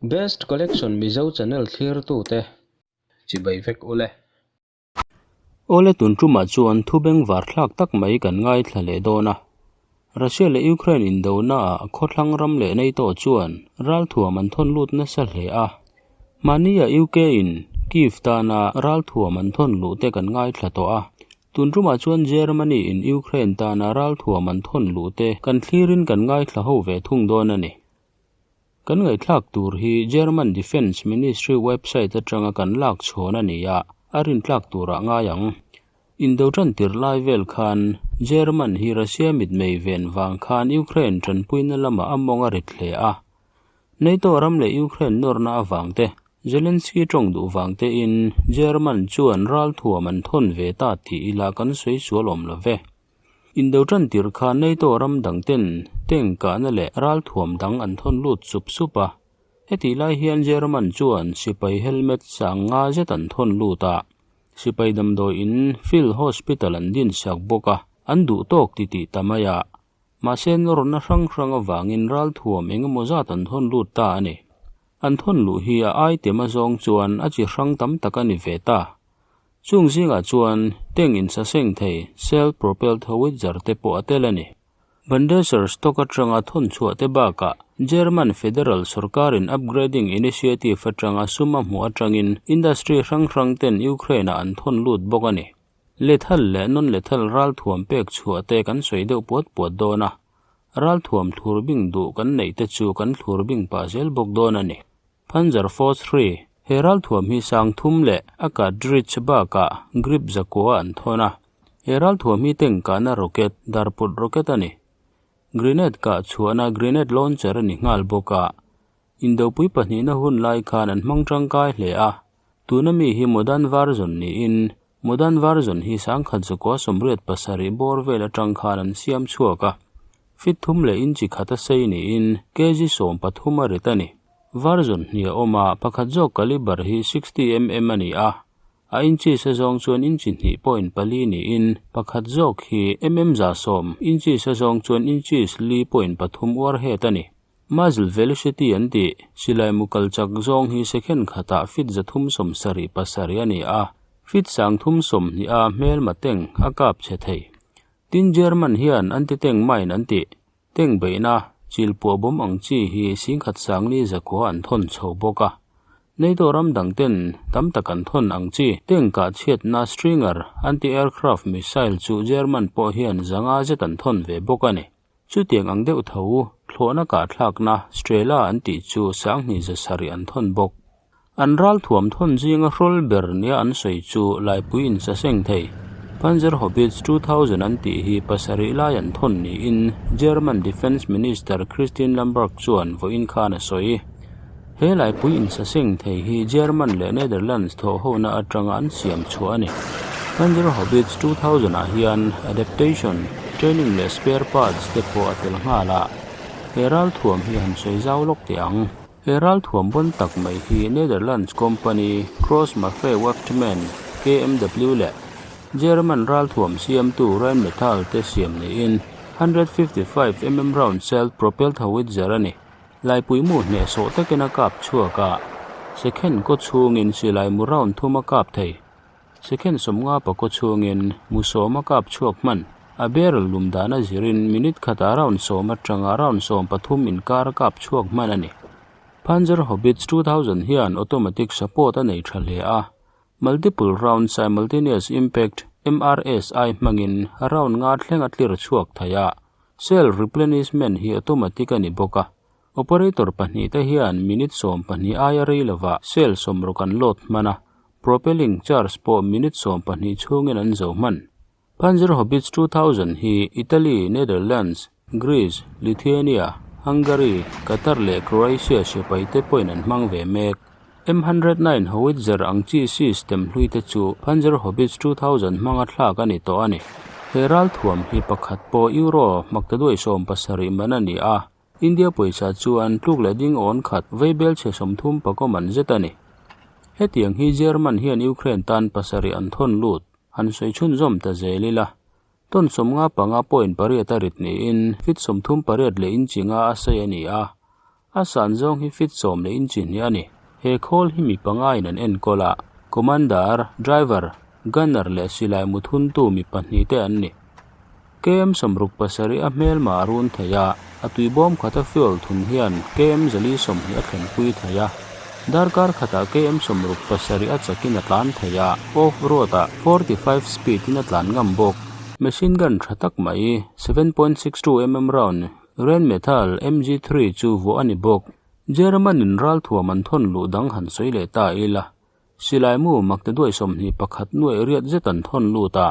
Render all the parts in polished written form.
Best Collection Mizo channel thlirtute chibai vek ule. Awle tun tumah chuan thu bengvar thlak tak mai kan ngaithla leh dawn a. Russia leh Ukraine indona ah khawthlang ram leh NATO chuan ralthuam an thawn lut nasa hle a. Mahnia UK in Kyiv tana ralthuam an thawn luh te kan ngaithla tawh a. Tun tumah chuan Germany in Ukraine tana ralthuam an thawn luh te kan thlirin kan ngaithla ho ve thung dawn a ni. Kan ngaihthlak tur hi German Defence Ministry website atanga kan lak chhawn a ni a, a rintlak turah ngai ang. Indo tan tirh lai vel khan German hi Russia mitmei ven vang khan Ukraine tanpuina lamah a mawng a rit hle a. NATO ram leh Ukraine nawrna avang te, Zelensky tawng duh vang tein German chuan ralthuam an thawn ve ta tih ila kan sawi sual awm lo ve. Indo tan tirh khan NATO ram dang ten tank kahna leh ralthuam dang an thawn lut sup sup a. Hetih lai hian German chuan sipai helmet sang nga zet an thawn lut a. Sipai damdawi in Field Hospital an din sak bawk a, an duh tawk ti tih ta mai a. Mahse nawrna hrang hrang avangin ralthuam eng emaw zat an thawn lut ta a ni. An thawn luh hi a item a zawng chuan a chi hrang tam tak a ni ve ta. Chung zingah chuan tank insaseng thei self-propelled howitzer te pawh a tel a ni. Bundeswehr stock atanga thawn chhuah te bakah German Federal sorkarin upgrading initiative atanga sum a hmuh atangin industry hrang hrang ten Ukraine-ah an thawn lut bawk a ni. Lethal leh non-lethal ralthuam pek chhuah te kan sawi deuh puat puat dawn a, ralthuam thlur bing duh kan neih te chu kan thlur bing pah zel bawk dawn a ni. Panzer Force Three, He ralthuam hi sang thum leh a cartridge bakah grip zakua an thawn a. He ralthuam hi tengkahna rocket, darput rocket a ni. Grenade kah chhuahna grenade launcher a ni nghal bawk a. Indopui pahnihna hun lai khan an hmang tangkai hle a. Tuna mi hi modern version niin, modern version hi sangkhat zakua 87 bawr vel atang khan an siam chhuak a. Feet thum leh inchi khat a sei niin kg 13 a rit a ni. Version hnih a awm a, pakhat zawk caliber hi 60 mm a ni a. A inches a zawng chuan inchi hnih point pali niin pakhat zawk hi mm 110 inches a zawng chuan inches li point pathum warhead a ni. Muzzle velocity an tih, silai mu kal chak zawng hi second khatah feet 377 a ni a, feet 320 a hmelma tank a kap chhe thei. Tin German hian anti-tank mine an tih, tank beihna, chil puah bawm ang chi hi singkhat sangli zakhua an thawn chho bawk a. NATO ram dang ten tam tak an thawn ang chi tank kah chhiatna Stinger anti-aircraft missile chu German pawh hian zanga zet an thawn ve bawk a ni. Chutiang ang deuh tho, thlawhna kah thlakna Strela an tih chu sanghnih zasarih an thawn bawk. An ralthuam thawn zinga hrawl ber nia an sawi chu laipui insaseng thei. Panzerhaubitze 2000 an tih hi pasarih lai an thawn niin German Defence Minister Christine Lambrecht chuan vawiin khan a sawi. He laipui insaseng thei hi German leh Netherlands thawhhona atanga an siam chhuah a ni. Panzerhaubitze 2000 ah hian adaptation, training leh spare parts te pawh a tel nghal a. He ralthuam hi han sawi zau lawk teh ang. He ralthuam bawn tak mai hi Netherlands company Krauss-Maffei Wegmann, KMW, leh German ralthuam siamtu Rheinmetall te siam niin 155 mm round self-propelled howitzer a ni. Laipui mu hneh sawh takin a kap chhuak a, second kaw chhungin silai mu round thum a kap thei. Second 50 pakaw chhungin mu 10 a kap chhuak hman. A barrel lum dan a zirin minute khatah round 10 atanga round 13 inkar a kap chhuak hman a ni. Panzerhaubitze 2000 hian automatic support a nei tha hle a, multiple round simultaneous impact MRSI hmangin round nga thleng a tlir chhuak thei a. Shell replenishment hi automatic a ni bawk a. Operator pahnih te hian minute 12 aia rei lova shell 60 an load hman a. Propelling charge pawh minute 12 chhungin an zo hman. Panzerhaubitze 2000 hi Italy, Netherlands, Greece, Lithuania, Hungary, Qatar leh Croatia sipai te pawhin an hmang ve mek. M109 howitzer ang chi system hlui te chu Panzerhaubitze 2000 hmanga thlak a ni tawh a ni. He ralthuam hi pakhat pawh euro maktaduai 70 man a ni a. India pawisa chuan tluk leh ding awn khat veibel chhe 30 pakaw man zet a ni. Hetiang hi German hian Ukraine tan pasarih an thawn lut, han sawi chhunzawm ta zel ila. Ton 55 point pariat a rit niin feet 38 leh inchi nga a sei a ni a. A san zawng hi feet sawm leh inchi hnih a ni. He khawl hi mi panga in an enkawl a, Commander, Driver, Gunner leh silai muthuntu mi pahnih te an ni. KM 67 a hmelma a run thei a, a tuibawm khata fuel thun hian KM 420 a thlenpui thei a. Darkar khatah KM 67 a chakin a tlan thei a, off road ah 45 speed in a tlan ngam bawk. Machine gun tha tak mai, 7.62 mm round, Rheinmetall MG3 chu vuah a ni bawk. German in ralthuam an thawn luh dang han sawi leh ta ila. Silai mu makte duai 21 nuaih riat zet an thawn lut a,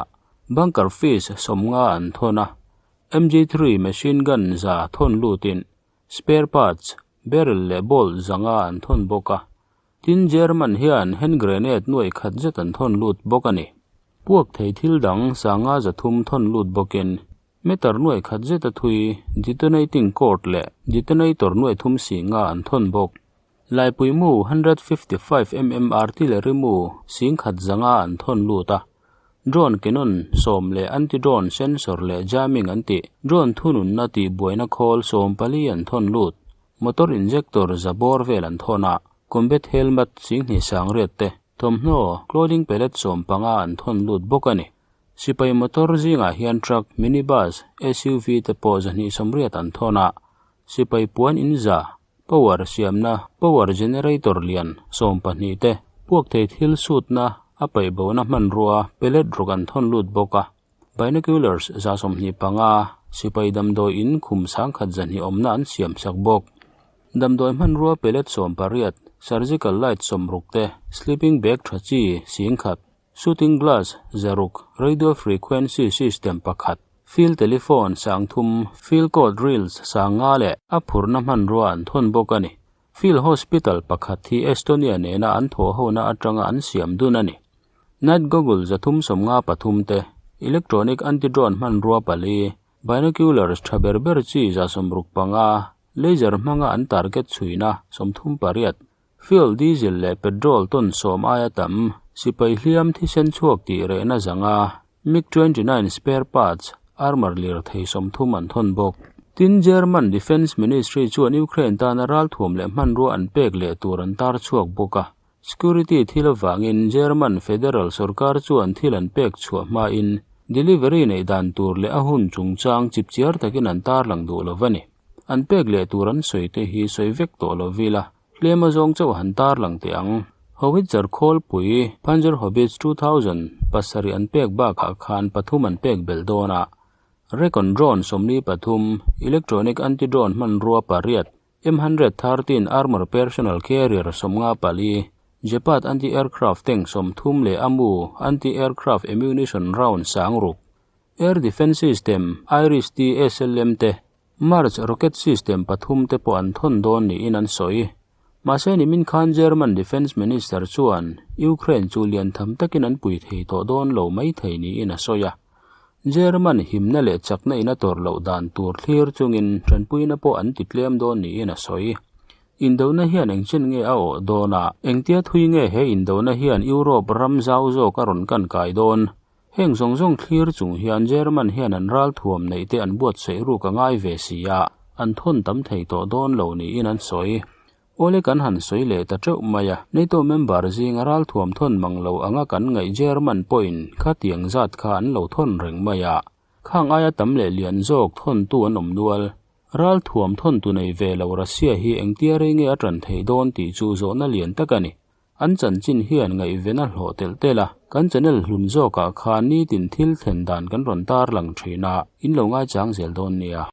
bunker fish 50 an thawn a, MG3 machine gun 100 thawn lutin spare parts, barrel leh bolt 500 an thawn bawk a. Tin, German hian hand grenade nuaih khat zet an thawn lut bawk a ni. Puak thei thil dang 503 thawn lut bawkin meter nuaih khat zeta thui detonating cord leh detonator nuaih thum 50 an thawn bawk. Laipui mu 155 mm artillery mu 100,000 an thawn lut a. Drone cannon 10 leh anti-drone sensor leh jamming an tih drone thununna tih buaina khawl 14 an thawn lut. Motor injector 100 bawr vel an thawn a, combat helmet 2800 te, thawmhnaw clothing pallet 15 an thawn lut bawk a ni. Sipai motor zingah hian truck, minibus, SUV te pawh 280 an thawn a, sipai puan in 100, power siamna power generator lian 12 te, puak thei thil sutna a paihbona hmanrua pellet ruk an thawn lut bawk a. Binoculars 125, sipai damdawi in khum 1100 awmna an siam sak bawk. Damdawi hmanrua pellet 18, surgical light 60 te, sleeping bag tha chi 10,000, shooting glass 600, radio frequency system 1, field telephone 3000, field code reels 5000 leh a phurna hmanrua an thawn bawk a ni. Field Hospital pakhat hi Estonia nena an thaw hona atanga an siam dun a ni. Night goggle 353 te, electronic anti-drone hmanrua 4, binoculars tha ber ber chi 165, laser hmanga an target chhuina 38, fuel diesel leh petrol ton 10 aia tam, sipai hliam thisen chhuak tih rehna 500, MiG-29 spare parts, armor lir thei 30 an thawn bawk. Tin, German Defence Ministry chuan Ukraine tana ralthuam leh hmanrua an pek leh tur an tar chhuak bawk a. Security thil avangin German Federal sarkar chuan thil an pek chhuah hmain delivery nei dan tur leh a hun chungchang chipchiar takin an tar lang duh lo a ni. An pek leh tur an sawi te hi sawi vek tawh lo vila, tlema zawng chauh han tar lang teh ang. Howitzer khawlpui Panzerhaubitze 2000 pasarih an pek bakah khan pathum an pek bel dawn a. Recon drone 43, electronic anti-drone hmanrua 8, M113 armor personnel carrier 54, Gepard anti-aircraft tank 30 leh amu anti-aircraft ammunition round 6000, air defense system IRIS-T SLM te, March rocket system pathum te pawh an thawn dawn niin an sawi. Mahse nimin khan German Defense Minister chuan Ukraine chu lian tham takin an pui thei tawh dawn lo mai thei niin a sawi a. German himna leh chakna in a tawrh loh dan tur thlir chungin tanpuina pawh an ti tlem dawn niin a sawi. Indona hian engchen nge a awh dawn a, engtia thui nge he indona hian Europe ram zau zawk a rawn kan kai dawn. Heng zawng zawng thlir chung hian German hian an ralthuam neih te an buatsaih ruk a ngai ve si a, an thawn tam thei tawh dawn lo niin an sawi. Awle kan han sawi leh ta teuh mai a, NATO member zinga ralthuam thawn mang lo anga kan ngaih German pawhin khatiang zat kha an lo thawn reng mai a. Khang aia tam leh lian zawk thawntu an awm nual. Ralthuam thawntu nei ve lo Russia hi engtia rei nge a tan thei dawn tih chu zawhna lian tak a ni. An chanchin hian ngaihven a hlawh telh telh a, kan channel hlun zawkah khan nitin thil thlen dan kan rawn tar lang thin a, in lo ngaichang zel dawn nia.